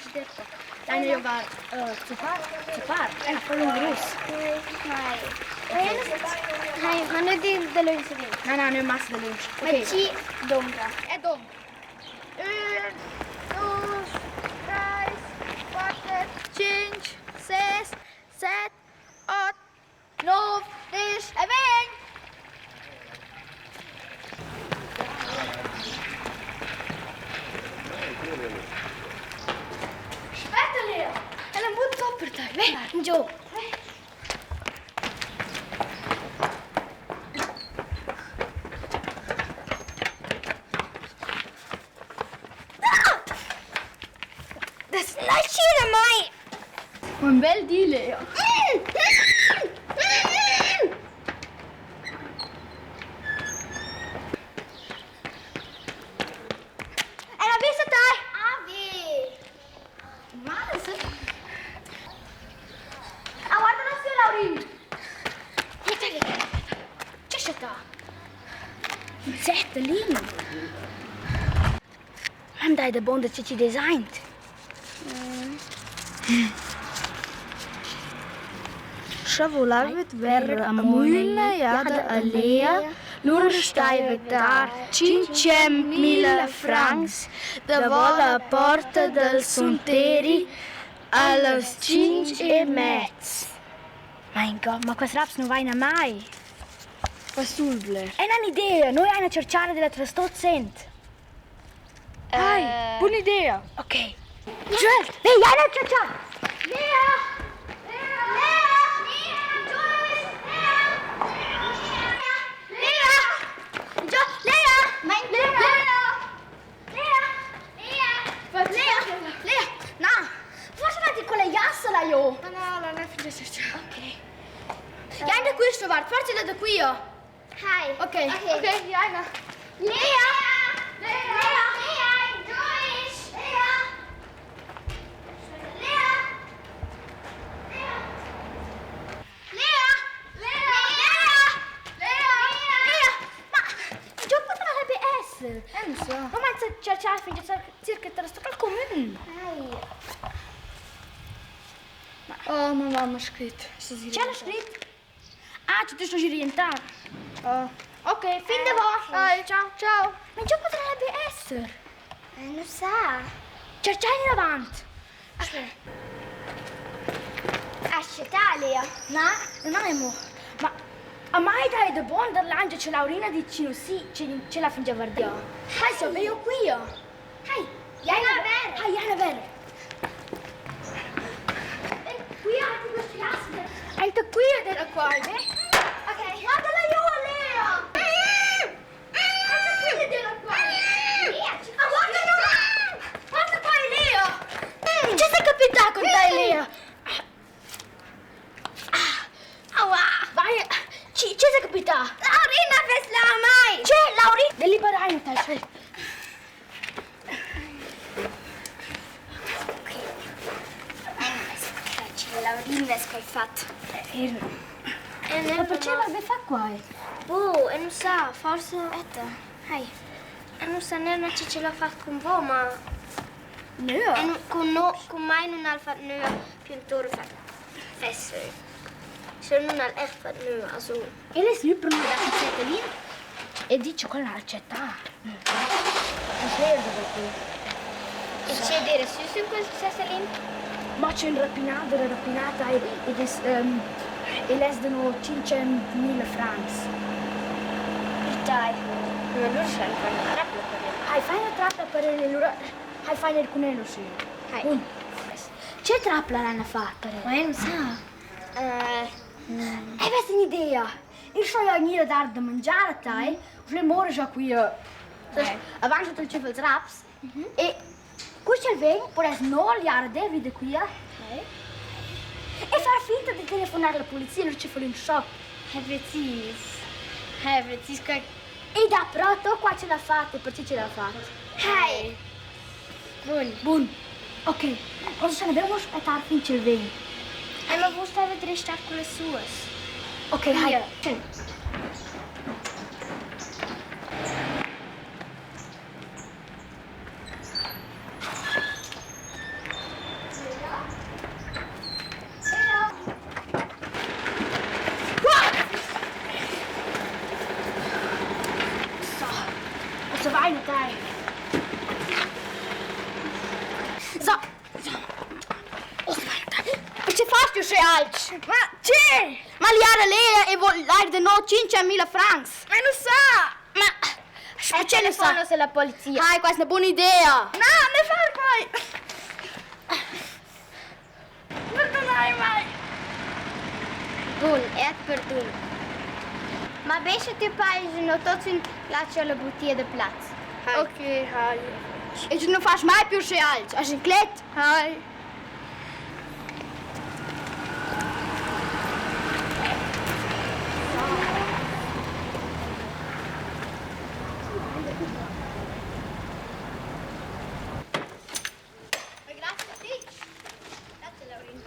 decider qua. Dai, io va zuppar, zuppar, è una folla lungurus. Hai, ma noi di da lunsch Na, na, noi massa da lunsch. Ma ci d'ombra. È d'ombra. Un, dus, treis, quatter, tschintg, ses, set, ot, nov, diesch e vegn! Aspetta Lea, è un buon top per te, vieni giù. Das lascia mai! Un bel di, Lea. Ella vista te! Avi! Ma Ah, guarda la signora Laurin! C'è stata? Zettelin! Ma dai da bon da ci design. Scha vulaivat verer amo üna jada a Lea, lura staivat dar tschinchemila francs davo la porta dal sunteri a las tschinch e mez. Mein Gott, ma quels raps nu vaina mai. Was sul bler. È un'idea, noi hai una cerciara della trastot sent. Ai, buna idea. Ok. Joel, vei, hai una cerciara. Lea! Lea! Lea! Lea! Lea! Lea! Lea! Lea! Lea! Lea! Lea! Na, forse metti quella jassa là io. No, no, non è finita cerciara. Ok. Ja, da questo guarda, forse da qui io. Hi. Ok. Ok, Jana. Lea! Lea! Lea! Joyce! Lea! Lea! Lea! Lea! Lea! Lea! Ma già potrebbe essere. Eh, non so. Ma mezzo cerciare finché circa te sto al comune. Hi. Oh, ma mamma ha scritto. C'è la scritto? Ah, ci sto orientare. Oh. Ok, fin da voi. Dai, ciao. Ciao. Ma già potrebbe essere. Non sa. Cerciare in avanti. Asciutta Lea. No, non è mo. Ma a mai dai da buon dall'angia c'è Laurina di Cino sì, c'è la fingia verdia. Hai so io qui io. Hai, Jana vera. Hai Jana vera. Qui anche questi assi. Anche qui è della qua, eh? Ok. Guardala io, Lea! Anche qui è della qua. Lea, ci Ah, guarda io! Guarda qua, Lea! C'è sei capita con te, Lea? Ah, ah, vai! Ci, c'è sei capita? Laurina fes la mai. C'è, Laurina! Devi liberare in te, Laurina è fatto. Ma perché l'avrebbe fatto qua? Boh, e non sa, forse... Aspetta, hai. E non sa neanche se ce l'ha fatto con voi, ma... No. E non, con, no, con mij non ha fatto nu più un toro fatto. Fesse. Se non ha echt fatto nu, also... E lei si prende la zettelina e dice quella accetta. Non credo perché. E c'è dire su su questo sesselin? Ma c'è un rapinato, una rapinata e, ed es, e les danno 500.000 francs. Dai. Ma loro sanno fare una trappola per Hai fai una trappola per il loro. Hai fai il cunello sì. Hai. Un. C'è trappola l'hanno fatta per Ma io non so. Eh... E questa è un'idea. Io so io venire a dare da mangiare a te, mm. le more già qui. Eh. Avanti tutto il cifre raps. E questo è il vento, poi no liare David qui. Eh. E far finta di telefonare alla polizia, non ci fa un shock. È precis. È precis. E da pronto qua ce l'ha fatta, perché ce l'ha fatta. Hai. Buon. Buon. Ok, cosa se ne dobbiamo aspettare finché il vento? E ma vuoi stare a restare con le sue? Ok, hai. uschè alch. Ma che? Ma liara lea e vol lair de no 5.000 francs. Ma non sa! Ma perché non sa? Telefono se la polizia. Hai, questa è una buona idea. Na, ne far quai! Perdonai mai! Bun, er perdun. Ma besce ti paesi no tot sün lascia la butia de plaz. Ok, hai. E tu non fas mai più uschè alch. Hast inclet? Hai. Grazie fitch. Grazie Laurin.